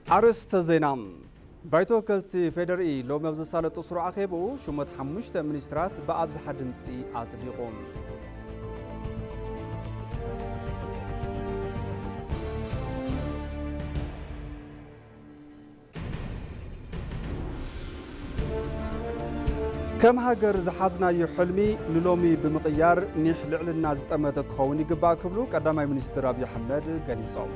ኣርእስተ ዜና። ባይቶ ወከልቲ ፌደሪኢ ሎሚ ኣብ ዘሳለጦ ስሩዕ ኣኼብኡ፣ ሹመት ሓሙሽተ ሚኒስትራት ብኣብዝሓ ድምፂ ኣጽዲቑ። ከም ሃገር ዝሓዝናዮ ሕልሚ ንሎሚ ብምቕያር፣ ኒሕ ልዕልና ዝጠመተ ክኸውን ይግባእ ክብሉ ቀዳማይ ሚኒስትር ኣብይ ኣሕመድ ገሊጾም።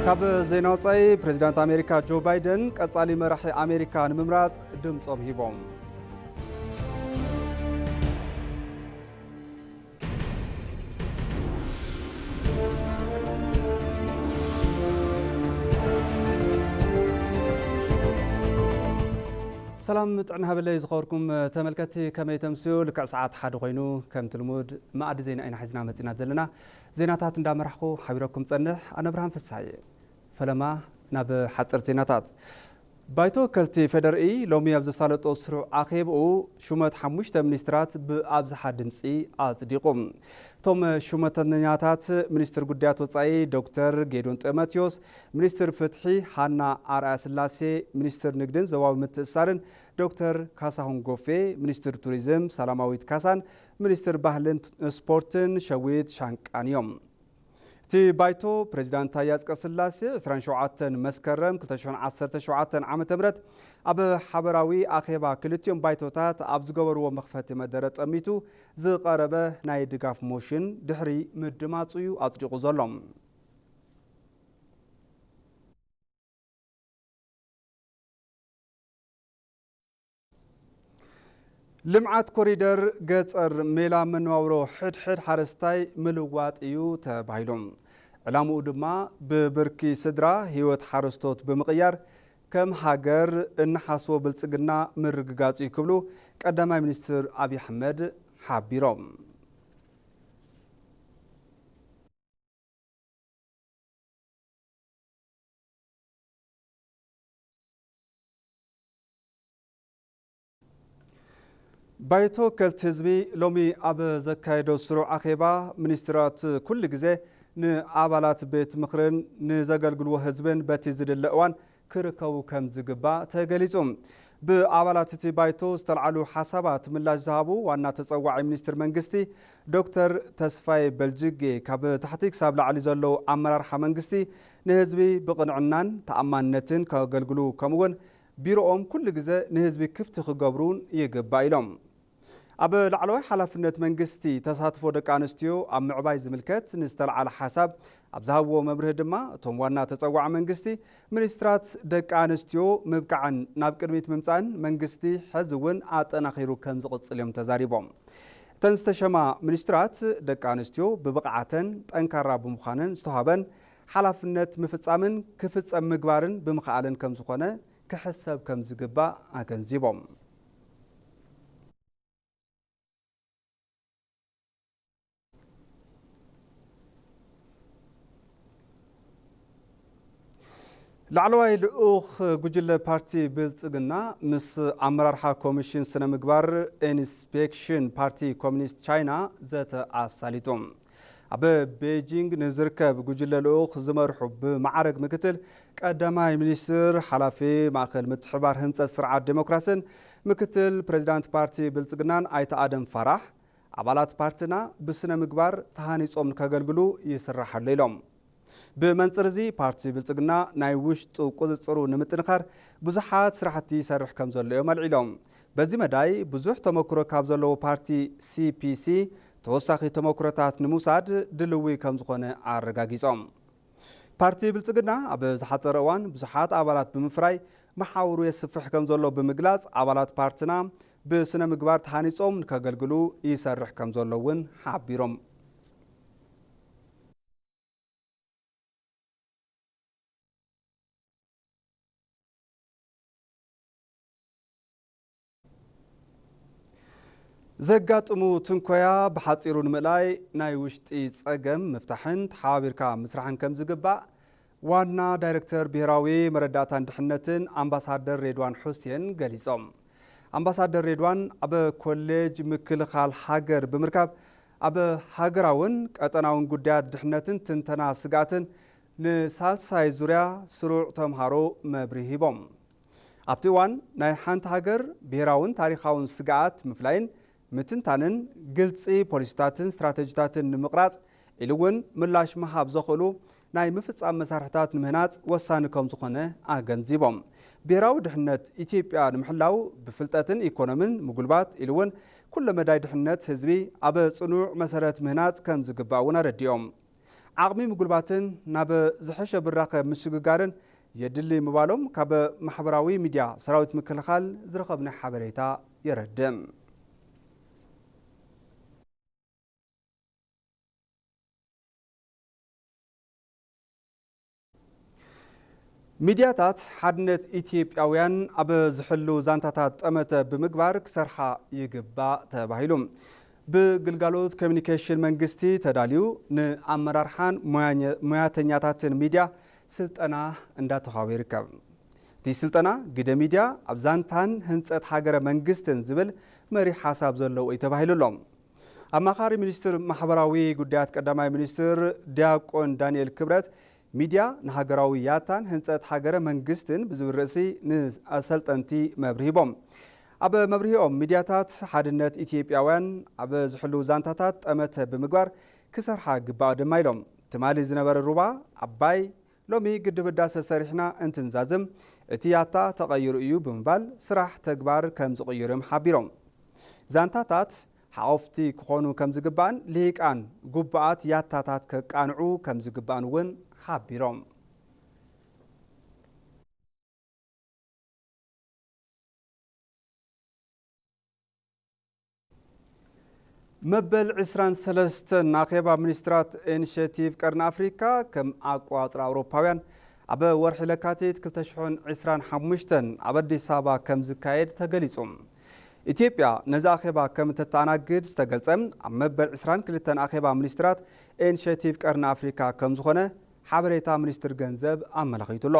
ካብ ዜና ወጻኢ፣ ፕሬዚዳንት ኣሜሪካ ጆ ባይደን ቀጻሊ መራሒ ኣሜሪካ ንምምራጽ ድምጾም ሂቦም። ሰላም ጥዕና ሃበለይ ዝኸበርኩም ተመልከትቲ፣ ከመይ ተምስዩ? ልክዕ ሰዓት ሓደ ኮይኑ፣ ከምቲ ልሙድ መኣዲ ዜና ኢና ሒዝና መጺና ዘለና። ዜናታት እንዳመራሕኩ ሓቢረኩም ጸንሕ ኣነ ብርሃን ፍስሃየ። ፈለማ ናብ ሓጸር ዜናታት። ባይቶ ወከልቲ ፌደሪኢ ሎሚ ኣብ ዘሳለጦ ስሩዕ ኣኼብኡ፣ ሹመት ሓሙሽተ ሚኒስትራት ብኣብዝሓ ድምጺ ኣጽዲቑ። እቶም ሹመተኛታት፣ ሚኒስትር ጉዳያት ወጻኢ ዶክተር ጌዶን ጢሞቴዎስ፣ ሚኒስትር ፍትሒ ሃና ኣርኣያ ስላሴ፣ ሚኒስትር ንግድን ዞባዊ ምትእስሳርን ዶክተር ካሳሁን ጎፌ፣ ሚኒስትር ቱሪዝም ሰላማዊት ካሳን ሚኒስትር ባህልን ስፖርትን ሸዊት ሻንቃን እዮም። እቲ ባይቶ፣ ፕሬዚዳንት ታዬ ኣጽቀስላሴ ዕስራን ሸውዓተን መስከረም ክልተ ሽሕን ዓሰርተ ሸውዓተን ዓመተ ምህረት ኣብ ሓበራዊ ኣኼባ ክልቲኦም ባይቶታት ኣብ ዝገበርዎ መኽፈቲ መደረ ጠሚቱ ዝቐረበ ናይ ድጋፍ ሞሽን ድሕሪ ምድማጹ እዩ ኣጽዲቑ ዘሎ። ልምዓት ኮሪደር ገጸር ሜላ መነባብሮ ሕድሕድ ሓረስታይ ምልዋጥ እዩ ተባሂሉ። ዕላምኡ ድማ ብብርኪ ስድራ ህይወት ሓረስቶት ብምቕያር ከም ሃገር እንሓስቦ ብልጽግና ምርግጋጽ እዩ ክብሉ ቀዳማይ ሚኒስትር ኣብይ ኣሕመድ ሓቢሮም። ባይቶ ወከልቲ ህዝቢ ሎሚ ኣብ ዘካየዶ ስሩዕ ኣኼባ፣ ሚኒስትራት ኩሉ ግዜ ንኣባላት ቤት ምኽርን ንዘገልግልዎ ህዝብን በቲ ዝድለ እዋን ክርከቡ ከም ዝግባእ ተገሊጹ። ብኣባላት እቲ ባይቶ ዝተልዓሉ ሓሳባት ምላሽ ዝሃቡ ዋና ተጸዋዒ ሚኒስትር መንግስቲ ዶክተር ተስፋዬ በልጅጌ፣ ካብ ታሕቲ ክሳብ ላዕሊ ዘለዉ ኣመራርሓ መንግስቲ ንህዝቢ ብቕንዕናን ተኣማንነትን ከገልግሉ፣ ከምኡ'ውን ቢሮኦም ኩሉ ግዜ ንህዝቢ ክፍቲ ክገብሩን ይግባእ ኢሎም። ኣብ ላዕለዋይ ሓላፍነት መንግስቲ ተሳትፎ ደቂ ኣንስትዮ ኣብ ምዕባይ ዝምልከት ንዝተልዓለ ሓሳብ ኣብ ዝሃብዎ መብርሂ ድማ፣ እቶም ዋና ተጸዋዒ መንግስቲ፣ ሚኒስትራት ደቂ ኣንስትዮ ምብቃዕን ናብ ቅድሚት ምምጻእን መንግስቲ ሕዚ እውን ኣጠናኺሩ ከም ዝቕጽል እዮም ተዛሪቦም። እተን ዝተሸማ ሚኒስትራት ደቂ ኣንስትዮ ብብቕዓተን ጠንካራ ብምዃነን ዝተዋህበን ሓላፍነት ምፍጻምን ክፍጸም ምግባርን ብምኽኣለን ከም ዝኾነ ክሕሰብ ከም ዝግባእ ኣገንዚቦም። ላዕለዋይ ልኡኽ ጉጅለ ፓርቲ ብልጽግና ምስ ኣመራርሓ ኮሚሽን ስነ ምግባር ኢንስፔክሽን ፓርቲ ኮሚኒስት ቻይና ዘተ ኣሳሊጡ። ኣብ ቤጂንግ ንዝርከብ ጉጅለ ልኡኽ ዝመርሑ ብማዕረግ ምክትል ቀዳማይ ሚኒስትር፣ ሓላፊ ማእከል ምትሕባር ህንጸት ስርዓት ዴሞክራስን ምክትል ፕሬዚዳንት ፓርቲ ብልጽግናን ኣይተ ኣደም ፋራሕ፣ ኣባላት ፓርትና ብስነ ምግባር ተሃኒጾም ንከገልግሉ ይስራሕ ኣሎ ኢሎም። ብመንጽር እዚ ፓርቲ ብልጽግና ናይ ውሽጡ ቁጽጽሩ ንምጥንኻር ብዙሓት ስራሕቲ ይሰርሕ ከም ዘሎ እዮም ኣልዒሎም። በዚ መዳይ ብዙሕ ተመክሮ ካብ ዘለዎ ፓርቲ ሲ ፒ ሲ ተወሳኺ ተመክሮታት ንምውሳድ ድልዊ ከም ዝኾነ ኣረጋጊጾም። ፓርቲ ብልጽግና ኣብ ዝሓጸረ እዋን ብዙሓት ኣባላት ብምፍራይ መሓውሩ የስፍሕ ከም ዘሎ ብምግላጽ፣ ኣባላት ፓርትና ብስነ ምግባር ተሃኒጾም ንከገልግሉ ይሰርሕ ከም ዘሎ እውን ሓቢሮም። ዘጋጥሙ ትንኮያ ብሓጺሩ ንምእላይ ናይ ውሽጢ ጸገም ምፍታሕን ተሓባቢርካ ምስራሕን ከም ዝግባእ ዋና ዳይሬክተር ብሄራዊ መረዳእታን ድሕነትን ኣምባሳደር ሬድዋን ሑሴን ገሊጾም። ኣምባሳደር ሬድዋን ኣብ ኮሌጅ ምክልኻል ሃገር ብምርካብ ኣብ ሃገራውን ቀጠናውን ጉዳያት ድሕነትን ትንተና ስግኣትን ንሳልሳይ ዙርያ ስሩዕ ተምሃሮ መብርሂ ሂቦም። ኣብቲ እዋን ናይ ሓንቲ ሃገር ብሄራውን ታሪኻውን ስግኣት ምፍላይን ምትንታንን ግልፂ ፖሊሲታትን ስትራተጂታትን ንምቕራፅ ኢሉ እውን ምላሽ ምሃብ ዘኽእሉ ናይ ምፍፃም መሳርሕታት ንምህናፅ ወሳኒ ከም ዝኾነ ኣገንዚቦም። ብሄራዊ ድሕነት ኢትዮጵያ ንምሕላው ብፍልጠትን ኢኮኖምን ምጉልባት ኢሉ እውን ኩለመዳይ ድሕነት ህዝቢ ኣብ ፅኑዕ መሰረት ምህናፅ ከም ዝግባእ እውን ኣረዲኦም። ዓቕሚ ምጉልባትን ናብ ዝሐሸ ብራኸ ምስግጋርን የድሊ ምባሎም ካብ ማሕበራዊ ሚድያ ሰራዊት ምክልኻል ዝረኸብናዮ ሓበሬታ የረድእ። ሚድያታት ሓድነት ኢትዮጵያውያን ኣብ ዝሕልው ዛንታታት ጠመተ ብምግባር ክሰርሓ ይግባእ ተባሂሉ። ብግልጋሎት ኮሚኒኬሽን መንግስቲ ተዳልዩ ንኣመራርሓን ሞያኘ-፣ ሞያተኛታትን ሚድያ ስልጠና እንዳተኻወ ይርከብ። እቲ ስልጠና ግደ ሚድያ ኣብ ዛንታን ህንፀት ሃገረ መንግስትን ዝብል መሪሕ ሓሳብ ዘለዎ እዩ ተባሂሉ ኣሎ። ኣማኻሪ ሚኒስትር ማሕበራዊ ጉዳያት ቀዳማይ ሚኒስትር ዲያቆን ዳንኤል ክብረት፣ ሚድያ ንሃገራዊ ያታን ህንፀት ሃገረ መንግስትን ብዝብል ርእሲ ንኣሰልጠንቲ መብርሂ ሂቦም። ኣብ መብርሂኦም፣ ሚድያታት ሓድነት ኢትዮጵያውያን ኣብ ዝሕልው ዛንታታት ጠመተ ብምግባር ክሰርሓ ግባእ ድማ ኢሎም። ትማሊ ዝነበረ ሩባ ኣባይ ሎሚ ግድብ ህዳሰ ሰሪሕና እንትንዛዝም፣ እቲ ያታ ተቐይሩ እዩ ብምባል፣ ስራሕ ተግባር ከም ዝቕይሩ እዮም ሓቢሮም። ዛንታታት ሓቆፍቲ ክኾኑ ከም ዝግባእን ልሂቃን ግቡኣት ያታታት ከቃንዑ ከም ዝግባእን እውን ሓቢሮም። መበል ዕስራን ሰለስተን ኣኼባ ሚኒስትራት ኢኒሼቲቭ ቀርኒ ኣፍሪካ፣ ከም ኣቆጻጽራ ኣውሮፓውያን ኣብ ወርሒ ለካቲት ክልተ ሽሕን ዕስራን ሓሙሽተን ኣብ ኣዲስ ኣበባ ከም ዝካየድ ተገሊጹ። ኢትዮጵያ ነዚ ኣኼባ ከም እተተኣናግድ ዝተገልጸ ኣብ መበል ዕስራን ክልተን ኣኼባ ሚኒስትራት ኢኒሼቲቭ ቀርኒ ኣፍሪካ ከም ዝኾነ ሓበሬታ ሚኒስትር ገንዘብ ኣመላኺቱ ኣሎ።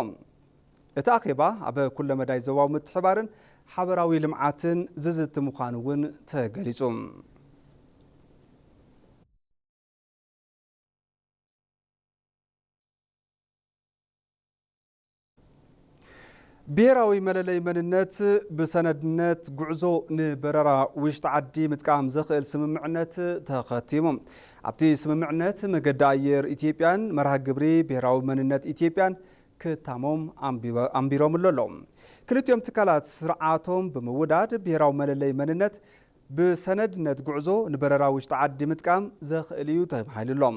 እቲ ኣኼባ ኣብ ኩለ መዳይ ዞባዊ ምትሕባርን ሓበራዊ ልምዓትን ዝዝቲ ምዃኑ እውን ተገሊጹ። ብሄራዊ መለለይ መንነት ብሰነድነት ጉዕዞ ንበረራ ውሽጢ ዓዲ ምጥቃም ዘኽእል ስምምዕነት ተኸቲሙ። ኣብቲ ስምምዕነት መገዲ ኣየር ኢትዮጵያን መርሃ ግብሪ ብሄራዊ መንነት ኢትዮጵያን ክታሞም ኣንቢበ-፣ ኣንቢሮምሉ ኣለዉ። ክልቲኦም ትካላት ስርዓቶም ብምውዳድ ብሄራዊ መለለይ መንነት ብሰነድነት ጉዕዞ ንበረራ ውሽጢ ዓዲ ምጥቃም ዘኽእል እዩ ተባሂሉ ኣሎ።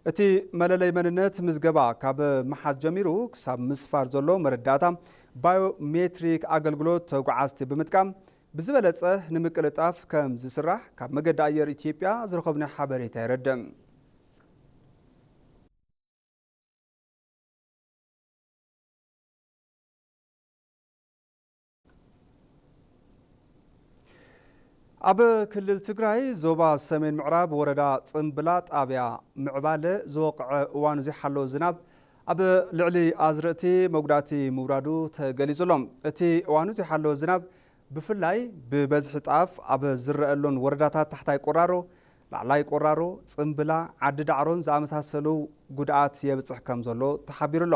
እቲ መለለይ መንነት ምዝገባ ካብ ምሓዝ ጀሚሩ ክሳብ ምስፋር ዘሎ መረዳእታ ባዮሜትሪክ ኣገልግሎት ተጓዓዝቲ ብምጥቃም ብዝበለጸ ንምቅልጣፍ ከም ዝስራሕ ካብ መገዲ ኣየር ኢትዮጵያ ዝረኸብናዮ ሓበሬታ የረድእ። ኣብ ክልል ትግራይ ዞባ ሰሜን ምዕራብ ወረዳ ጽምብላ ጣብያ ምዕባለ ዝወቕዐ እዋኑ ዘይሓለወ ዝናብ ኣብ ልዕሊ ኣዝርእቲ መጉዳእቲ ምውራዱ ተገሊጹ ኣሎ። እቲ እዋኑ ዘይሓለወ ዝናብ ብፍላይ ብበዝሒ ጣፍ ኣብ ዝረኣየሎን ወረዳታት ታሕታይ ቆራሮ፣ ላዕላይ ቆራሮ፣ ጽምብላ፣ ዓዲ ዳዕሮን ዝኣመሳሰሉ ጉድኣት የብጽሕ ከም ዘሎ ተሓቢሩ ኣሎ።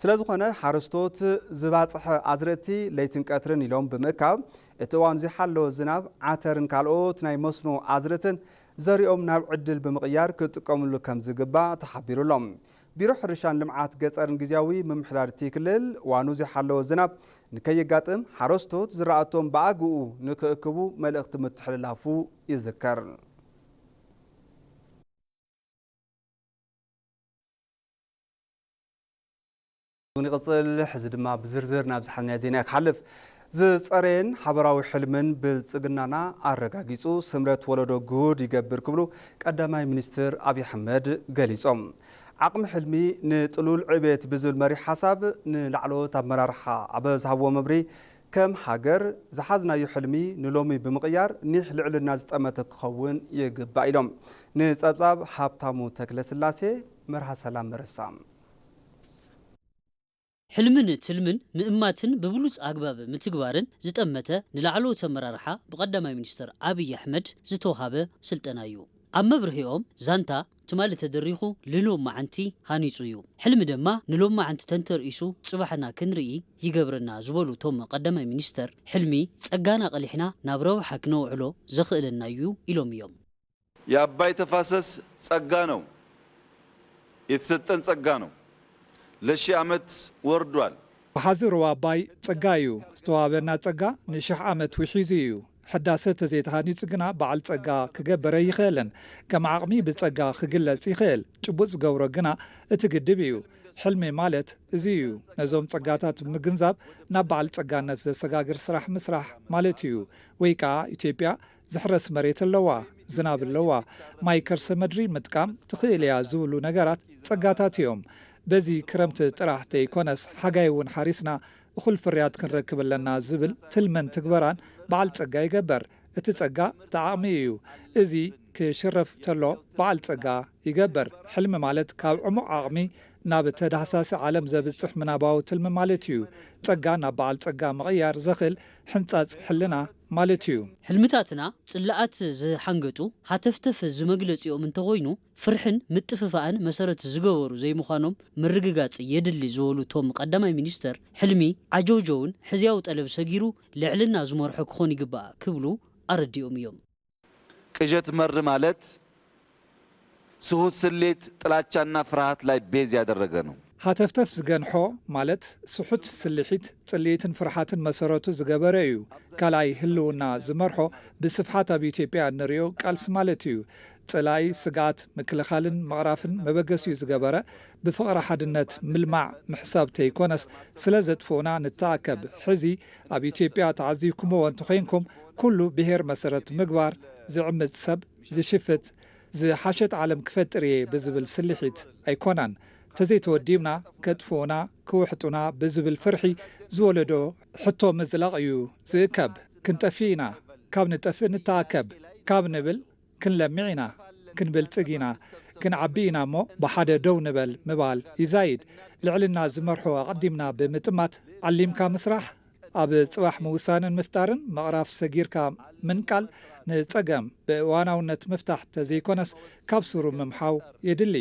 ስለ ዝኾነ ሓረስቶት ዝባጽሐ ኣዝርእቲ ለይትን ቀትርን ኢሎም ብምእካብ እቲ እዋን ዝሓለወ ዝናብ ዓተርን ካልኦት ናይ መስኖ ኣዝርእትን ዘሪኦም ናብ ዕድል ብምቕያር ክጥቀምሉ ከም ዝግባእ ተሓቢሩ ኣሎ። ቢሮ ሕርሻን ልምዓት ገጸርን ግዝያዊ ምምሕዳር እቲ ክልል እዋኑ ዝሓለወ ዝናብ ንከየጋጥም ሓረስቶት ዝራእቶም ብኣግኡ ንክእክቡ መልእኽቲ ምትሕልላፉ ይዝከር። እውን ይቕጽል። ሕዚ ድማ ብዝርዝር ናብ ዝሓዝናዮ ዜና ክሓልፍ። ዝጸረየን ሓበራዊ ሕልምን ብልጽግናና ኣረጋጊጹ ስምረት ወለዶ ግሁድ ይገብር ክብሉ ቀዳማይ ሚኒስትር ኣብይ ኣሕመድ ገሊጾም። ዓቕሚ ሕልሚ ንጥሉል ዕቤት ብዝብል መሪሕ ሓሳብ ንላዕለዎት ኣመራርሓ ኣብ ዝሃብዎ መብርሂ ከም ሃገር ዝሓዝናዮ ሕልሚ ንሎሚ ብምቕያር ኒሕ ልዕልና ዝጠመተ ክኸውን ይግባእ ኢሎም። ንጸብጻብ ሃብታሙ ተክለስላሴ፣ መርሃ ሰላም መረሳ። ሕልምን ትልምን ምእማትን ብብሉጽ ኣግባብ ምትግባርን ዝጠመተ ንላዕለዎት ኣመራርሓ ብቀዳማይ ሚኒስተር ኣብይ ኣሕመድ ዝተውሃበ ስልጠና እዩ። ኣብ መብርሂኦም ዛንታ ትማሊ ተደሪኹ ንሎማዓንቲ ሃኒጹ እዩ። ሕልሚ ድማ ንሎማዓንቲ ተንተርኢሱ ጽባሕና ክንርኢ ይገብረና ዝበሉ እቶም ቀዳማይ ሚኒስተር፣ ሕልሚ ጸጋና ቀሊሕና ናብ ረብሓ ክነውዕሎ ዘኽእለና እዩ ኢሎም እዮም። የአባይ ተፋሰስ ጸጋ ነው፣ የተሰጠን ጸጋ ነው። ለሺህ ዓመት ወርዷል። ወሓዚ ሩባ ኣባይ ጸጋ እዩ። ዝተዋህበና ጸጋ ንሽሕ ዓመት ውሒዙ እዩ። ሕዳሰ ተዘይተሃኒጹ ግና በዓል ጸጋ ክገበር ኣይኽእልን። ከም ዓቕሚ ብጸጋ ክግለጽ ይኽእል። ጭቡጥ ዝገብሮ ግና እቲ ግድብ እዩ። ሕልሚ ማለት እዚ እዩ። ነዞም ጸጋታት ብምግንዛብ ናብ በዓል ጸጋነት ዘሰጋግር ስራሕ ምስራሕ ማለት እዩ። ወይ ከኣ ኢትዮጵያ ዝሕረስ መሬት ኣለዋ፣ ዝናብ ኣለዋ፣ ማይ ከርሰ ምድሪ ምጥቃም ትኽእል እያ ዝብሉ ነገራት ጸጋታት እዮም። በዚ ክረምቲ ጥራሕ ተይኮነስ ሓጋይ እውን ሓሪስና እኹል ፍርያት ክንረክብ ኣለና ዝብል ትልምን ትግበራን በዓል ጸጋ ይገበር። እቲ ጸጋ እቲ ዓቕሚ እዩ። እዚ ክሽረፍ ተሎ በዓል ጸጋ ይገበር። ሕልሚ ማለት ካብ ዕሙቕ ዓቕሚ ናብ ተዳህሳሲ ዓለም ዘብጽሕ ምናባዊ ትልሚ ማለት እዩ። ጸጋ ናብ በዓል ጸጋ ምቕያር ዘኽእል ሕንጻጽ ሕልና ማለት እዩ። ሕልምታትና ጽላኣት ዝሓንገጡ ሃተፍተፍ ዝመግለጺኦም እንተኾይኑ ፍርሕን ምጥፍፋእን መሰረት ዝገበሩ ዘይምዃኖም ምርግጋጽ የድሊ ዝበሉ እቶም ቀዳማይ ሚኒስተር፣ ሕልሚ ዓጀውጀውን ሕዝያዊ ጠለብ ሰጊሩ ልዕልና ዝመርሖ ክኾን ይግባእ ክብሉ ኣረዲኦም እዮም። ቅዠት መር ማለት ስሁት ስሌት ጥላቻና ፍርሃት ላይ ቤዝ ያደረገ ነው። ሃተፍተፍ ዝገንሖ ማለት ስሑት ስልሒት፣ ጽልኢትን ፍርሓትን መሰረቱ ዝገበረ እዩ። ካልኣይ ህልውና ዝመርሖ ብስፍሓት ኣብ ኢትዮጵያ እንሪኦ ቃልሲ ማለት እዩ። ጽላኢ ስግኣት ምክልኻልን ምቕራፍን መበገሲኡ ዝገበረ ብፍቕሪ ሓድነት ምልማዕ ምሕሳብ ተይኮነስ ስለ ዘጥፍኡና ንተኣከብ። ሕዚ ኣብ ኢትዮጵያ ተዓዚብኩምዎ እንተኾይንኩም ኩሉ ብሄር መሰረት ምግባር ዝዕምጽ ሰብ ዝሽፍት ዝሓሸት ዓለም ክፈጥር እየ ብዝብል ስልሒት ኣይኮናን። ተዘይተወዲብና ከጥፍኡና ክውሕጡና ብዝብል ፍርሒ ዝወለዶ ሕቶ ምዝላቕ እዩ ዝእከብ። ክንጠፍእ ኢና፣ ካብ ንጠፍእ ንተኣከብ ካብ ንብል ክንለምዕ ኢና፣ ክንበልጽግ ኢና፣ ክንዓቢ ኢና እሞ ብሓደ ደው ንበል ምባል ይዛይድ። ልዕልና ዝመርሖ ኣቐዲምና ብምጥማት ዓሊምካ ምስራሕ ኣብ ጽባሕ ምውሳንን ምፍጣርን ምቕራፍ ሰጊርካ ምንቃል ንጸገም ብእዋናውነት ምፍታሕ ተዘይኮነስ ካብ ሱሩ ምምሓው የድሊ።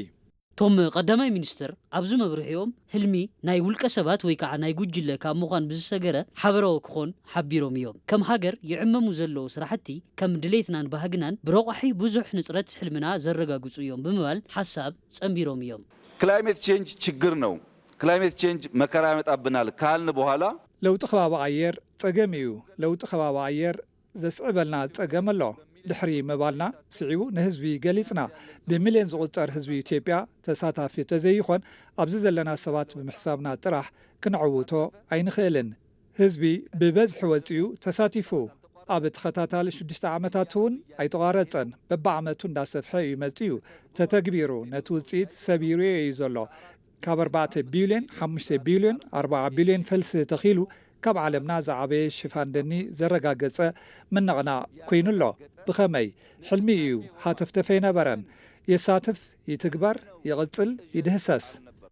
እቶም ቀዳማይ ሚኒስትር ኣብዚ መብርሒኦም ህልሚ ናይ ውልቀ ሰባት ወይ ከዓ ናይ ጉጅለ ካብ ምዃን ብዝሰገረ ሓበራዊ ክኾን ሓቢሮም እዮም። ከም ሃገር ይዕመሙ ዘለዉ ስራሕቲ ከም ድሌትናን ባህግናን ብረቋሒ ብዙሕ ንፅረት ሕልምና ዘረጋግፁ እዮም ብምባል ሓሳብ ፀንቢሮም እዮም። Climate change ችግር ነው። Climate change መከራ ያመጣብናል ካልን በኋላ ለውጢ ከባቢ ኣየር ጸገም እዩ። ለውጢ ከባቢ ኣየር ዘስዕበልና ጸገም ኣሎ ድሕሪ ምባልና ስዒቡ ንህዝቢ ገሊጽና። ብሚልዮን ዝቑጸር ህዝቢ ኢትዮጵያ ተሳታፊ ተዘይኾን ኣብዚ ዘለና ሰባት ብምሕሳብና ጥራሕ ክንዕውቶ ኣይንኽእልን። ህዝቢ ብበዝሒ ወጺኡ ተሳቲፉ። ኣብ ተኸታታሊ ሽዱሽተ ዓመታት እውን ኣይተቋረጸን። በብዓመቱ እንዳሰፍሐ እዩ መጺኡ። ተተግቢሩ ነቲ ውጽኢት ሰቢሩ እዩ ዘሎ። ካብ ኣርባዕተ ቢልዮን ሓሙሽተ ቢልዮን ኣርባዓ ቢልዮን ፈልሲ ተኺሉ ካብ ዓለምና ዝዓበየ ሽፋን ደኒ ዘረጋገጸ ምንቕናቕ ኮይኑ ኣሎ። ብኸመይ? ሕልሚ እዩ፣ ሃተፍተፍ ኣይነበረን። የሳትፍ፣ ይትግበር፣ ይቕጽል፣ ይድህሰስ።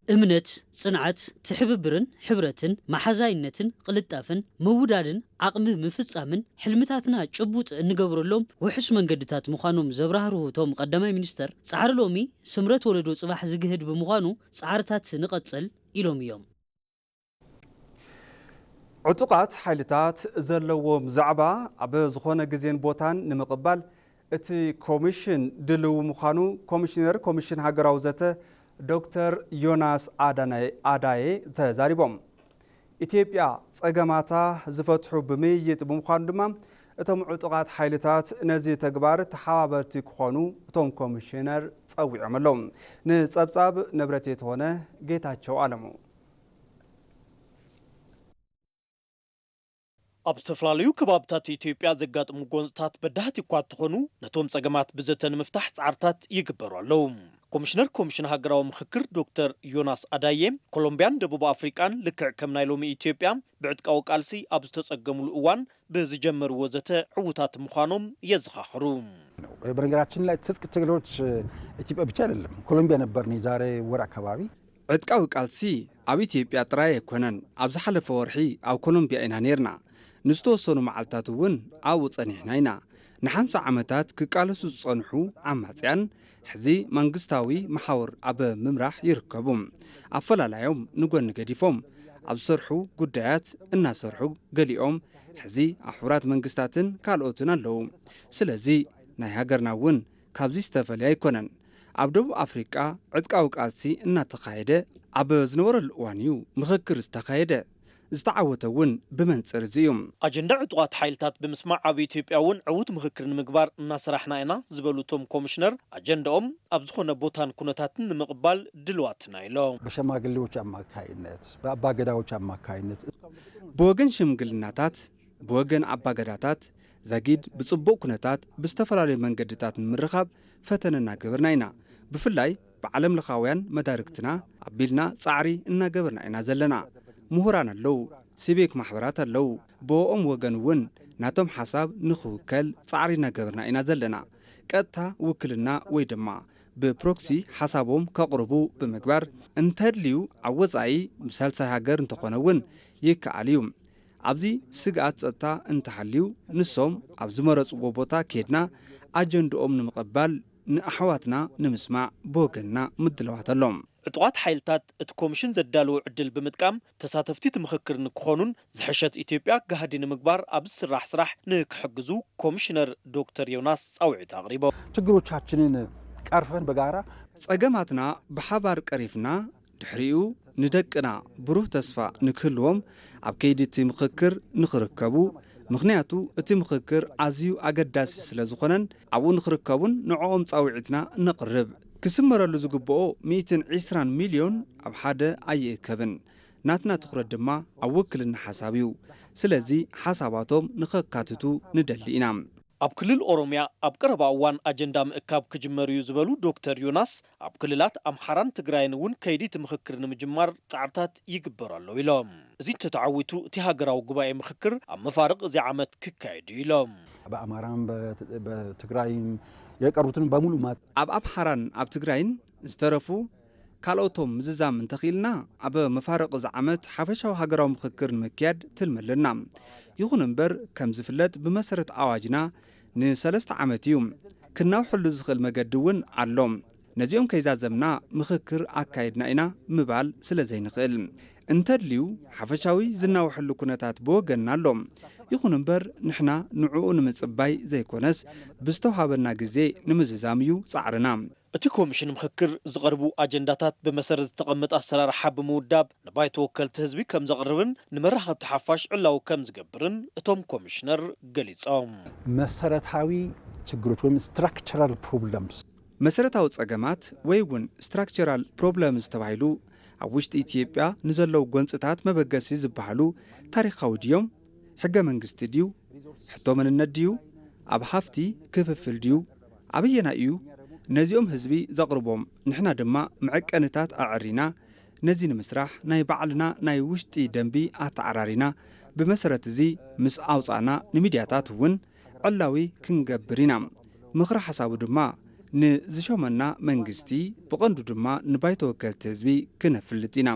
እምነት፣ ጽንዓት፣ ትሕብብርን ሕብረትን፣ መሓዛይነትን ቅልጣፍን ምውዳድን ዓቕሚ ምፍጻምን ሕልምታትና ጭቡጥ እንገብረሎም ውሑስ መንገድታት ምዃኖም ዘብራህርሁ እቶም ቀዳማይ ሚኒስተር፣ ጻዕሪ ሎሚ ስምረት ወለዶ ጽባሕ ዝግህድ ብምዃኑ ጻዕርታት ንቐጽል ኢሎም እዮም። ዕጡቓት ሓይልታት ዘለዎም ዛዕባ ኣብ ዝኾነ ግዜን ቦታን ንምቕባል እቲ ኮሚሽን ድልው ምዃኑ ኮሚሽነር ኮሚሽን ሃገራዊ ዘተ ዶክተር ዮናስ ኣዳናይ ኣዳየ ተዛሪቦም። ኢትዮጵያ ጸገማታ ዝፈትሑ ብምይይጥ ብምዃኑ ድማ እቶም ዕጡቓት ሓይልታት ነዚ ተግባር ተሓባበርቲ ክኾኑ እቶም ኮሚሽነር ጸዊዖም ኣለዉ። ንጸብጻብ ንብረት የተኾነ ጌታቸው ኣለሙ። ኣብ ዝተፈላለዩ ከባብታት ኢትዮጵያ ዘጋጥሙ ጎንፅታት በዳህቲ እኳ እንተኾኑ ነቶም ፀገማት ብዘተ ንምፍታሕ ፃዕርታት ይግበሩ ኣለዉ። ኮሚሽነር ኮሚሽን ሃገራዊ ምኽክር ዶክተር ዮናስ ኣዳዬ ኮሎምቢያን ደቡብ ኣፍሪቃን ልክዕ ከም ናይ ሎሚ ኢትዮጵያ ብዕጥቃዊ ቃልሲ ኣብ ዝተፀገምሉ እዋን ብዝጀመርዎ ዘተ ዕዉታት ምዃኖም የዘኻኽሩ። በነገራችን ላይ ትጥቅ ትግሎች ኢትዮጵያ ብቻ አይደለም፣ ኮሎምቢያ ነበርን የዛሬ ወር አካባቢ። ዕጥቃዊ ቃልሲ ኣብ ኢትዮጵያ ጥራይ ኣይኮነን። ኣብ ዝሓለፈ ወርሒ ኣብ ኮሎምቢያ ኢና ነይርና። ንዝተወሰኑ መዓልታት እውን ኣብኡ ጸኒሕና ኢና። ንሓምሳ ዓመታት ክቃለሱ ዝጸንሑ ዓማጽያን፣ ሕዚ መንግስታዊ መሓውር ኣብ ምምራሕ ይርከቡ። ኣፈላላዮም ንጎኒ ገዲፎም፣ ኣብ ዝሰርሑ ጉዳያት እናሰርሑ፣ ገሊኦም ሕዚ ኣብ ሕቡራት መንግስታትን ካልኦትን ኣለዉ። ስለዚ ናይ ሃገርና እውን ካብዚ ዝተፈልየ ኣይኮነን። ኣብ ደቡብ ኣፍሪቃ ዕጥቃዊ ቃልሲ እናተኻየደ ኣብ ዝነበረሉ እዋን እዩ ምኽክር ዝተኻየደ። ዝተዓወተ እውን ብመንጽር እዚ እዩ። ኣጀንዳ ዕጡቓት ሓይልታት ብምስማዕ ኣብ ኢትዮጵያ እውን ዕዉት ምኽክር ንምግባር እናሰራሕና ኢና ዝበሉ እቶም ኮሚሽነር፣ ኣጀንዳኦም ኣብ ዝኾነ ቦታን ኩነታትን ንምቕባል ድልዋትና ኢሎም። በሸማግሌዎች አማካይነት፣ በአባገዳዎች አማካይነት ብወገን ሽምግልናታት፣ ብወገን ኣባገዳታት፣ ዛጊድ ብጽቡቕ ኩነታት ብዝተፈላለዩ መንገድታት ንምርኻብ ፈተነ እናገበርና ኢና። ብፍላይ ብዓለም ለኻውያን መዳርግትና ኣቢልና ጻዕሪ እናገበርና ኢና ዘለና። ምሁራን ኣለዉ፣ ሲቪክ ማሕበራት ኣለዉ። ብኦም ወገን እውን ናቶም ሓሳብ ንኽውከል ጻዕሪ እናገበርና ኢና ዘለና። ቀጥታ ውክልና ወይ ድማ ብፕሮክሲ ሓሳቦም ከቕርቡ ብምግባር፣ እንተድልዩ ኣብ ወጻኢ ብሳልሳይ ሃገር እንተኾነ እውን ይከኣል እዩ። ኣብዚ ስግኣት ጸጥታ እንተሃልዩ፣ ንሶም ኣብ ዝመረጽዎ ቦታ ኬድና ኣጀንድኦም ንምቕባል፣ ንኣሕዋትና ንምስማዕ ብወገንና ምድላዋት ኣሎ። ዕጡቓት ሓይልታት እቲ ኮሚሽን ዘዳለዎ ዕድል ብምጥቃም ተሳተፍቲ እቲ ምኽክር ንክኾኑን ዝሐሸት ኢትዮጵያ ጋህዲ ንምግባር ኣብ ዝስራሕ ስራሕ ንክሕግዙ ኮሚሽነር ዶክተር ዮናስ ጻውዒት ኣቕሪቦም። ችግሮቻችንን ቀርፈን በጋራ ጸገማትና ብሓባር ቀሪፍና ድሕሪኡ ንደቅና ብሩህ ተስፋ ንክህልዎም ኣብ ከይዲ እቲ ምኽክር ንኽርከቡ፣ ምኽንያቱ እቲ ምኽክር ኣዝዩ ኣገዳሲ ስለ ዝኾነን ኣብኡ ንኽርከቡን ንዕኦም ጻውዒትና ነቕርብ። ክስመረሉ ዝግብኦ ሚእትን ዒስራን ሚልዮን ኣብ ሓደ ኣይእከብን። ናትና ትኹረት ድማ ኣብ ውክልና ሓሳብ እዩ። ስለዚ ሓሳባቶም ንኸካትቱ ንደሊ ኢና። ኣብ ክልል ኦሮምያ ኣብ ቀረባ እዋን ኣጀንዳ ምእካብ ክጅመር እዩ ዝበሉ ዶክተር ዮናስ፣ ኣብ ክልላት ኣምሓራን ትግራይን እውን ከይዲ እቲ ምኽክር ንምጅማር ጻዕርታት ይግበር ኣሎ ኢሎም። እዚ እንተተዓዊቱ እቲ ሃገራዊ ጉባኤ ምኽክር ኣብ መፋርቕ እዚ ዓመት ክካየድ እዩ ኢሎም። በአማራም በትግራይም የቀሩትን በሙሉ ማ- ኣብ ኣምሓራን ኣብ ትግራይን ዝተረፉ ካልኦቶም ምዝዛም እንተኽኢልና፣ ኣብ መፋርቕ እዚ ዓመት ሓፈሻዊ ሃገራዊ ምኽክር ንምክያድ ትልሚ ኣለና። ይኹን እምበር፣ ከም ዝፍለጥ ብመሰረት ኣዋጅና ንሰለስተ ዓመት እዩ። ክናውሐሉ ዝኽእል መገዲ እውን ኣሎ። ነዚኦም ከይዛዘምና ምኽክር ኣካይድና ኢና ምባል ስለ ዘይንኽእል፣ እንተድልዩ ሓፈሻዊ ዝናውሐሉ ኩነታት ብወገንና ኣሎ። ይኹን እምበር፣ ንሕና ንዕኡ ንምጽባይ ዘይኮነስ፣ ብዝተውሃበና ግዜ ንምዝዛም እዩ ጻዕርና። እቲ ኮሚሽን ምኽክር ዝቐርቡ ኣጀንዳታት ብመሰረት ዝተቐመጠ ኣሰራርሓ ብምውዳብ ንባይቶ ወከልቲ ህዝቢ ከም ዘቕርብን ንመራኸብቲ ሓፋሽ ዕላዊ ከም ዝገብርን እቶም ኮሚሽነር ገሊጾም። መሰረታዊ ችግሮች ወይም structural problems፣ መሰረታዊ ጸገማት ወይ እውን structural problems ተባሂሉ ኣብ ውሽጢ ኢትዮጵያ ንዘለዉ ጎንጽታት መበገሲ ዝበሃሉ ታሪኻዊ ድዮም? ሕገ መንግስቲ ድዩ? ሕቶ መንነት ድዩ? ኣብ ሃፍቲ ክፍፍል ድዩ? ኣበየናይ እዩ? ነዚኦም ህዝቢ ዘቕርቦም፣ ንሕና ድማ መዐቀንታት ኣዐሪና፣ ነዚ ንምስራሕ ናይ ባዕልና ናይ ውሽጢ ደንቢ ኣተዓራሪና፣ ብመሰረት እዚ ምስ ኣውጻእና ንሚድያታት እውን ዕላዊ ክንገብር ኢና። ምኽሪ ሓሳቡ ድማ ንዝሾመና መንግስቲ፣ ብቐንዱ ድማ ንባይቶ ወከልቲ ህዝቢ ክነፍልጥ ኢና።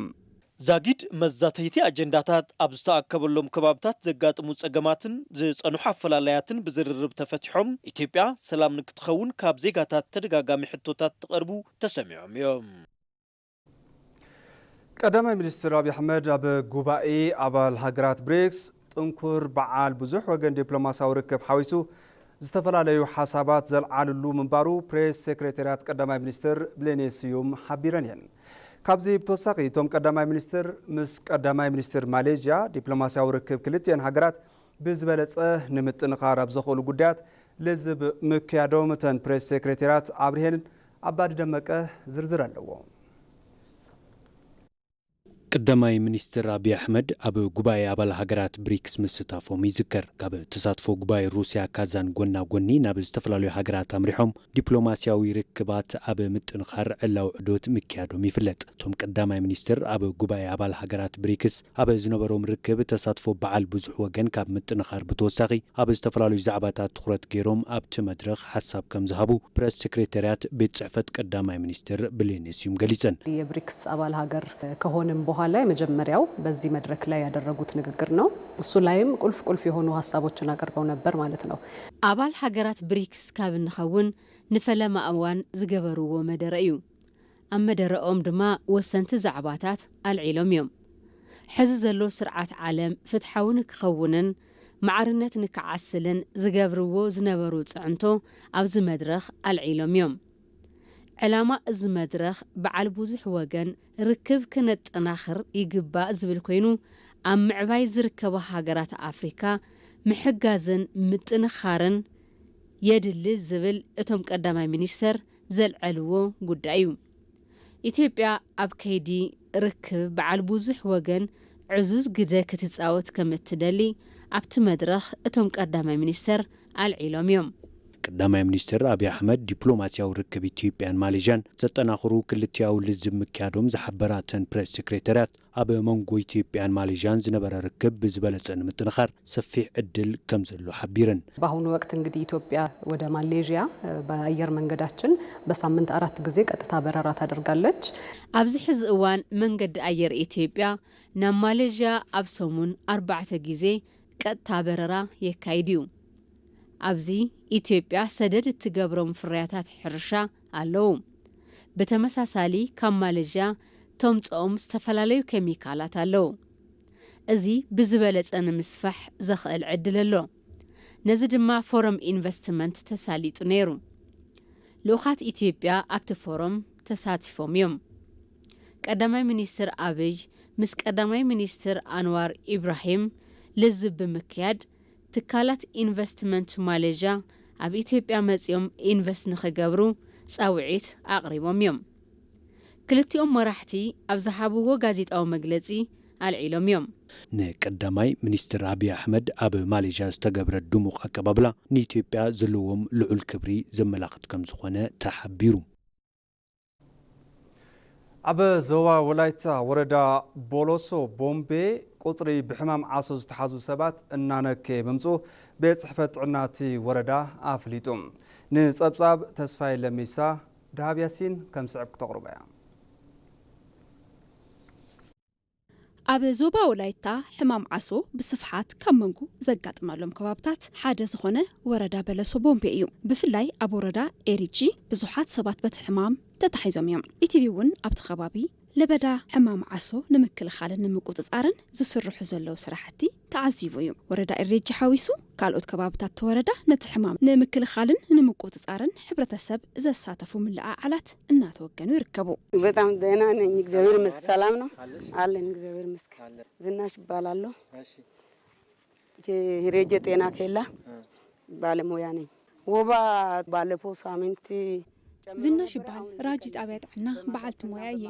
ዛጊድ መዛተይቲ ኣጀንዳታት ኣብ ዝተኣከበሎም ከባብታት ዘጋጥሙ ጸገማትን ዝጸንሑ ኣፈላላያትን ብዝርርብ ተፈቲሖም፣ ኢትዮጵያ ሰላም ንክትኸውን ካብ ዜጋታት ተደጋጋሚ ሕቶታት ትቐርቡ ተሰሚዖም እዮም። ቀዳማይ ሚኒስትር ኣብይ ኣሕመድ ኣብ ጉባኤ ኣባል ሃገራት ብሪክስ ጥንኩር በዓል ብዙሕ ወገን ዲፕሎማሲያዊ ርክብ ሓዊሱ ዝተፈላለዩ ሓሳባት ዘልዓልሉ ምንባሩ ፕሬስ ሴክሬታርያት ቀዳማይ ሚኒስትር ብሌኔ ስዩም ሓቢረን እየን። ካብዚ ብተወሳኺ እቶም ቀዳማይ ሚኒስትር ምስ ቀዳማይ ሚኒስትር ማሌዥያ ዲፕሎማሲያዊ ርክብ ክልቲኤን ሃገራት ብዝበለጸ ንምጥንኻር ኣብ ዘኽእሉ ጉዳያት ልዝብ ምክያዶም እተን ፕሬስ ሴክሬታርያት ኣብርሄን። ኣባዲ ደመቀ ዝርዝር ኣለዎ። ቀዳማይ ሚኒስትር ኣብይ ኣሕመድ ኣብ ጉባኤ ኣባል ሃገራት ብሪክስ ምስታፎም ይዝከር። ካብ ተሳትፎ ጉባኤ ሩስያ ካዛን ጎና ጎኒ ናብ ዝተፈላለዩ ሃገራት ኣምሪሖም ዲፕሎማስያዊ ርክባት ኣብ ምጥንኻር ዕላዊ ዑደት ምክያዶም ይፍለጥ። እቶም ቀዳማይ ሚኒስትር ኣብ ጉባኤ ኣባል ሃገራት ብሪክስ ኣብ ዝነበሮም ርክብ ተሳትፎ በዓል ብዙሕ ወገን ካብ ምጥንኻር ብተወሳኺ ኣብ ዝተፈላለዩ ዛዕባታት ትኹረት ገይሮም ኣብቲ መድረኽ ሓሳብ ከም ዝሃቡ ፕረስ ሴክሬታርያት ቤት ጽሕፈት ቀዳማይ ሚኒስትር ብሌኔ ስዩም ገሊጸን። የብሪክስ አባል ሀገር ከሆንም በኋላ የመጀመሪያው በዚህ መድረክ ላይ ያደረጉት ንግግር ነው። እሱ ላይም ቁልፍ ቁልፍ የሆኑ ሀሳቦችን አቅርበው ነበር ማለት ነው። ኣባል ሃገራት ብሪክስ ካብ እንኸውን ንፈለማ እዋን ዝገበርዎ መደረ እዩ። ኣብ መደረኦም ድማ ወሰንቲ ዛዕባታት ኣልዒሎም እዮም። ሕዚ ዘሎ ስርዓት ዓለም ፍትሓዊ ንክኸውንን ማዕርነት ንክዓስልን ዝገብርዎ ዝነበሩ ፅዕንቶ ኣብዚ መድረኽ ኣልዒሎም እዮም። ዕላማ እዚ መድረኽ በዓል ብዙሕ ወገን ርክብ ክነጠናኽር ይግባእ ዝብል ኮይኑ ኣብ ምዕባይ ዝርከባ ሃገራት ኣፍሪካ ምሕጋዝን ምጥንኻርን የድሊ ዝብል እቶም ቀዳማይ ሚኒስተር ዘልዐልዎ ጉዳይ እዩ። ኢትዮጵያ ኣብ ከይዲ ርክብ በዓል ብዙሕ ወገን ዕዙዝ ግደ ክትፃወት ከም እትደሊ ኣብቲ መድረኽ እቶም ቀዳማይ ሚኒስተር ኣልዒሎም እዮም። ቀዳማይ ሚኒስትር ኣብይ ኣሕመድ ዲፕሎማስያዊ ርክብ ኢትዮጵያን ማሌዥያን ዘጠናኽሩ ክልቲያዊ ልዝብ ምክያዶም ዝሓበራ እተን ፕሬስ ሴክሬታርያት ኣብ መንጎ ኢትዮጵያን ማሌዥያን ዝነበረ ርክብ ብዝበለፀ ንምጥንኻር ሰፊሕ ዕድል ከም ዘሎ ሓቢረን። በአሁኑ ወቅት እንግዲህ ኢትዮጵያ ወደ ማሌዥያ በአየር መንገዳችን በሳምንት አራት ጊዜ ቀጥታ በረራ ታደርጋለች። ኣብዚ ሕዚ እዋን መንገዲ ኣየር ኢትዮጵያ ናብ ማሌዥያ ኣብ ሰሙን ኣርባዕተ ግዜ ቀጥታ በረራ የካይድ እዩ። ኣብዚ ኢትዮጵያ ሰደድ እትገብሮም ፍርያታት ሕርሻ ኣለዉ። ብተመሳሳሊ ካብ ማሌዥያ ተምፅኦም ዝተፈላለዩ ኬሚካላት ኣለዉ። እዚ ብዝበለፀ ንምስፋሕ ዘኽእል ዕድል ኣሎ። ነዚ ድማ ፎረም ኢንቨስትመንት ተሳሊጡ ነይሩ። ልኡኻት ኢትዮጵያ ኣብቲ ፎረም ተሳቲፎም እዮም። ቀዳማይ ሚኒስትር ኣብይ ምስ ቀዳማይ ሚኒስትር ኣንዋር ኢብራሂም ልዝብ ብምክያድ ትካላት ኢንቨስትመንት ማሌዥያ ኣብ ኢትዮጵያ መፂኦም ኢንቨስት ንኽገብሩ ፃውዒት ኣቕሪቦም እዮም። ክልቲኦም መራሕቲ ኣብ ዝሃብዎ ጋዜጣዊ መግለፂ ኣልዒሎም እዮም። ንቀዳማይ ሚኒስትር ኣብይ ኣሕመድ ኣብ ማሌዥያ ዝተገብረ ድሙቕ ኣቀባብላ ንኢትዮጵያ ዘለዎም ልዑል ክብሪ ዘመላኽት ከም ዝኾነ ተሓቢሩ። ኣብ ዞባ ወላይታ ወረዳ ቦሎሶ ቦምቤ ቁፅሪ ብሕማም ዓሶ ዝተሓዙ ሰባት እናነከየ ምምፅኡ ቤት ፅሕፈት ጥዕና እቲ ወረዳ ኣፍሊጡ። ንፀብፃብ ተስፋይ ለሚሳ ደሃብ ያሲን ከም ስዕብ ክተቕርቦ እያ። ኣብ ዞባ ወላይታ ሕማም ዓሶ ብስፍሓት ካብ መንጉ ዘጋጥመሎም ከባብታት ሓደ ዝኾነ ወረዳ በለሶ ቦምቤ እዩ። ብፍላይ ኣብ ወረዳ ኤሪጂ ብዙሓት ሰባት በቲ ሕማም ተታሒዞም እዮም። ኢቲቪ እውን ኣብቲ ከባቢ ለበዳ ሕማም ዓሶ ንምክልኻልን ንምቁፅፃርን ዝስርሑ ዘለዉ ስራሕቲ ተዓዚቡ እዩ። ወረዳ ኤሬጂ ሓዊሱ ካልኦት ከባብታት እቲ ወረዳ ነቲ ሕማም ንምክልኻልን ንምቁፅፃርን ሕብረተሰብ ዘሳተፉ ምልዕዓላት እናተወገኑ ይርከቡ። በጣም ደህና ነኝ፣ እግዚአብሔር ይመስገን። ሰላም ነው አለን፣ እግዚአብሔር ይመስገን። ዝናሽ እባላለሁ። የኢሬጀ ጤና ኬላ ባለሙያ ነኝ። ወባ ባለፈው ሳምንት ዝናሽ ይበሃል። ራጂ ጣብያ ጥዕና በዓልቲ ሞያ እየ።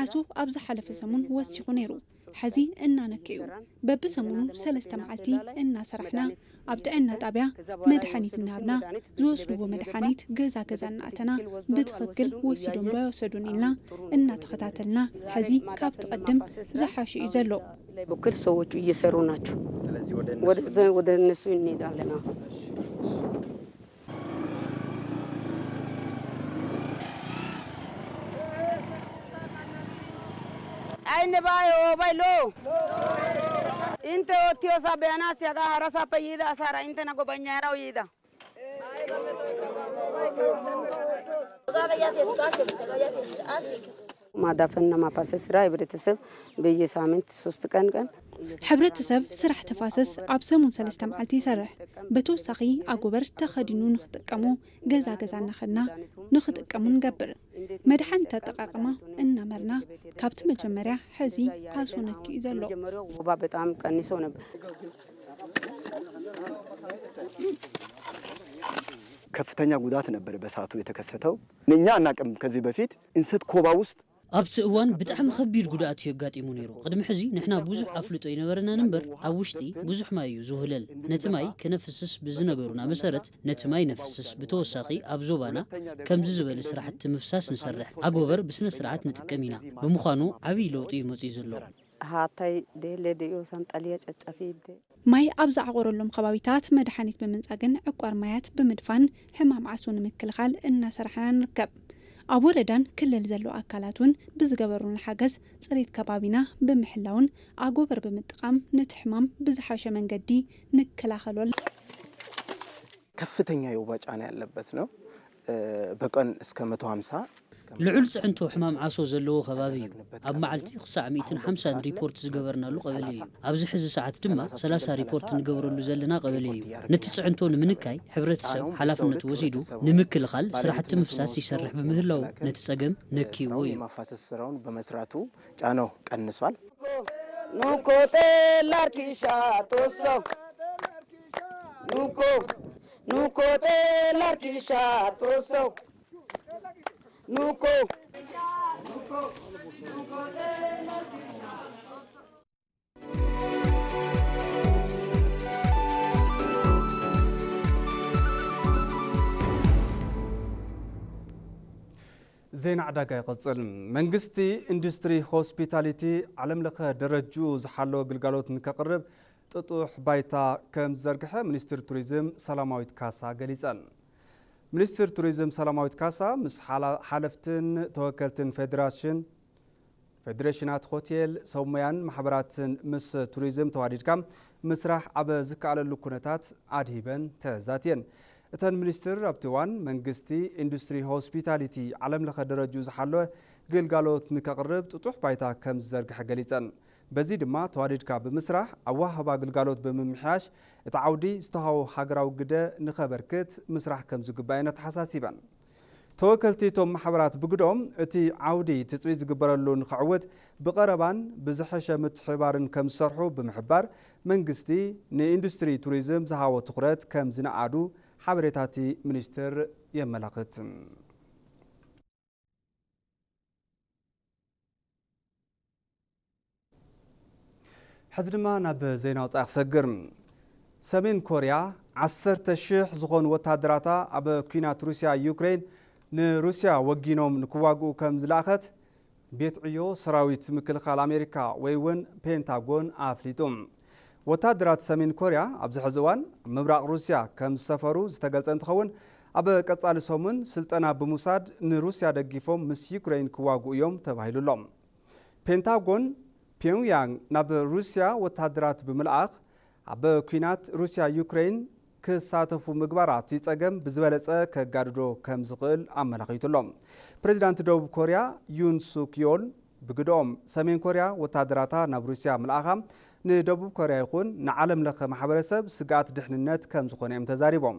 ዓሶ ኣብ ዝሓለፈ ሰሙን ወሲኹ ነይሩ። ሕዚ እናነከዩ በብሰሙኑ ሰለስተ መዓልቲ እናሰራሕና ኣብ ጥዕና ጣብያ መድሓኒት እናሃብና ዝወስድዎ መድሓኒት ገዛ ገዛ እናኣተና ብትኽክል ወሲዶም ዶ ኣይወሰዱን ኢልና እናተኸታተልና ሕዚ ካብቲ ቅድም ዝሓሸ እዩ ዘሎ። በኩል ሰዎቹ እየሰሩ ናቸው። ወደ እነሱ እንሄዳለን። Ayne bayo oobay lo. Inte oottiyosaa be'anaassi hagaa harasaappe yiida asaara inttena gobaynnaanawu yiida. ማዳፈንና ማፋሰስ ስራ ህብረተሰብ በየሳምንት ሶስት ቀን ቀን ሕብረተሰብ ስራሕ ተፋሰስ ኣብ ሰሙን ሰለስተ መዓልቲ ይሰርሕ። ብተወሳኺ ኣጎበር ተኸዲኑ ንክጥቀሙ ገዛ ገዛ እናኸድና ንክጥቀሙ ንገብር። መድሓኒት ኣጠቃቅማ እናመርና ካብቲ መጀመርያ ሕዚ ዓሶ ነኪ እዩ ዘሎ። ወባ በጣም ቀንሶ ነበር። ከፍተኛ ጉዳት ነበር በሰዓቱ የተከሰተው። እኛ አናቅም ከዚህ በፊት እንሰት ኮባ ውስጥ ኣብቲ እዋን ብጣዕሚ ከቢድ ጉድኣት እዩ ኣጋጢሙ ነይሩ። ቅድሚ ሕዚ ንሕና ብዙሕ ኣፍልጦ ኣይነበረናን እምበር፣ ኣብ ውሽጢ ብዙሕ ማይ እዩ ዝውህለል። ነቲ ማይ ክነፍስስ ብዝነገሩና መሰረት፣ ነቲ ማይ ነፍስስ። ብተወሳኺ ኣብ ዞባና ከምዚ ዝበለ ስራሕቲ ምፍሳስ ንሰርሕ፣ ኣጎበር ብስነ ስርዓት ንጥቀም ኢና። ብምዃኑ ዓብዪ ለውጢ እዩ መፂኡ ዘሎ። Haattay deellee de'iyoosan xaliyaa caccafiidde. ማይ ኣብ ዝዓቆረሎም ከባቢታት መድሓኒት ብምንጻግን ዕቋር ማያት ብምድፋን ሕማም ዓሶ ንምክልኻል እናሰራሕና ንርከብ። ኣብ ወረዳን ክልል ዘለዉ ኣካላት እውን ብዝገበሩልና ሓገዝ ጽሬት ከባቢና ብምሕላውን ኣጎበር ብምጥቃም ነቲ ሕማም ብዝሓሸ መንገዲ ንከላኸሎ። ከፍተኛ የወባ ጫና ያለበት ነው። በቀን እስከ መቶ ሃምሳ እስከ ልዑል ጽዕንቶ ሕማም ዓሶ ዘለዎ ከባቢ እዩ። ኣብ መዓልቲ ክሳዕ ሚእትን ሓምሳን ሪፖርት ዝገበርናሉ ቀበሌ እዩ። ኣብዚ ሕዚ ሰዓት ድማ ሰላሳ ሪፖርት ንገብረሉ ዘለና ቀበሌ እዩ። ነቲ ጽዕንቶ ንምንካይ ሕብረተሰብ ሓላፍነቱ ወሲዱ ንምክልኻል ስራሕቲ ምፍሳስ ይሰርሕ ብምህላው ነቲ ጸገም ነክይዎ እዩ። የማፋሰስ ስራውን በመስራቱ ጫናው ቀንሷል። Nuko telar kisha toso. Nuko, nuko telar kisha toso. Nuko. ዜና ዕዳጋ ይቕጽል። መንግስቲ ኢንዱስትሪ ሆስፒታሊቲ ዓለም ለኸ ደረጅኡ ዝሓለወ ግልጋሎት ንከቕርብ ጥጡሕ ባይታ ከም ዝዘርግሐ ሚኒስትር ቱሪዝም ሰላማዊት ካሳ ገሊጸን። ሚኒስትር ቱሪዝም ሰላማዊት ካሳ ምስ ሓላ-፣ ሓለፍትን ተወከልትን ፌዴሬሽን፣ ፌዴሬሽናት ሆቴል፣ ሰብ ሞያን ማሕበራትን ምስ ቱሪዝም ተዋዲድካ ምስራሕ ኣብ ዝከኣለሉ ኩነታት ኣድሂበን ተዛትየን። እተን ሚኒስትር ኣብቲ እዋን መንግስቲ ኢንዱስትሪ ሆስፒታሊቲ ዓለም ለኸ ደረጅኡ ዝሓለወ ግልጋሎት ንከቕርብ ጥጡሕ ባይታ ከም ዝዘርግሐ ገሊጸን። በዚ ድማ ተዋዲድካ ብምስራሕ ኣወሃህባ ግልጋሎት ብምምሕያሽ እቲ ዓውዲ ዝተዋህቦ ሃገራዊ ግደ ንኸበርክት ምስራሕ ከም ዝግባእ እየን ኣተሓሳሲበን። ተወከልቲ እቶም ማሕበራት ብግደኦም እቲ ዓውዲ ትጽቢት ዝግበረሉ ንኸዕውት ብቐረባን ብዝሐሸ ምትሕብባርን ከም ዝሰርሑ ብምሕባር መንግስቲ ንኢንዱስትሪ ቱሪዝም ዝሃቦ ትኹረት ከም ዝነኣዱ ሓበሬታ እቲ ሚኒስትር የመላኽት። ሕዚ ድማ ናብ ዜና ወጻኢ ክሰግር። ሰሜን ኮርያ ዓሰርተ ሽሕ ዝኾኑ ወታደራታ ኣብ ኲናት ሩስያ ዩክሬን ንሩስያ ወጊኖም ንክዋግኡ ከም ዝለኣኸት ቤት ዕዮ ሰራዊት ምክልኻል ኣሜሪካ ወይ እውን ፔንታጎን ኣፍሊጡ። ወታደራት ሰሜን ኮርያ ኣብዚ ሕዚ እዋን ኣብ ምብራቕ ሩስያ ከም ዝሰፈሩ ዝተገልጸ እንትኸውን፣ ኣብ ቀጻሊ ሰሙን ስልጠና ብምውሳድ ንሩስያ ደጊፎም ምስ ዩክሬን ክዋግኡ እዮም ተባሂሉ ኣሎ። ፔንታጎን ፒዮንግያንግ ናብ ሩስያ ወታደራት ብምልኣኽ ኣብ ኲናት ሩስያ ዩክሬን ክሳተፉ ምግባራ እቲ ጸገም ብዝበለጸ ከጋድዶ ከም ዝኽእል ኣመላኺቱ ኣሎ። ፕሬዚዳንት ደቡብ ኮርያ ዩን ሱክ ዮል ብግድኦም ሰሜን ኮርያ ወታደራታ ናብ ሩስያ ምልኣኻ ንደቡብ ኮርያ ይኹን ንዓለም ለኸ ማሕበረሰብ ስግኣት ድሕንነት ከም ዝኾነ እዮም ተዛሪቦም።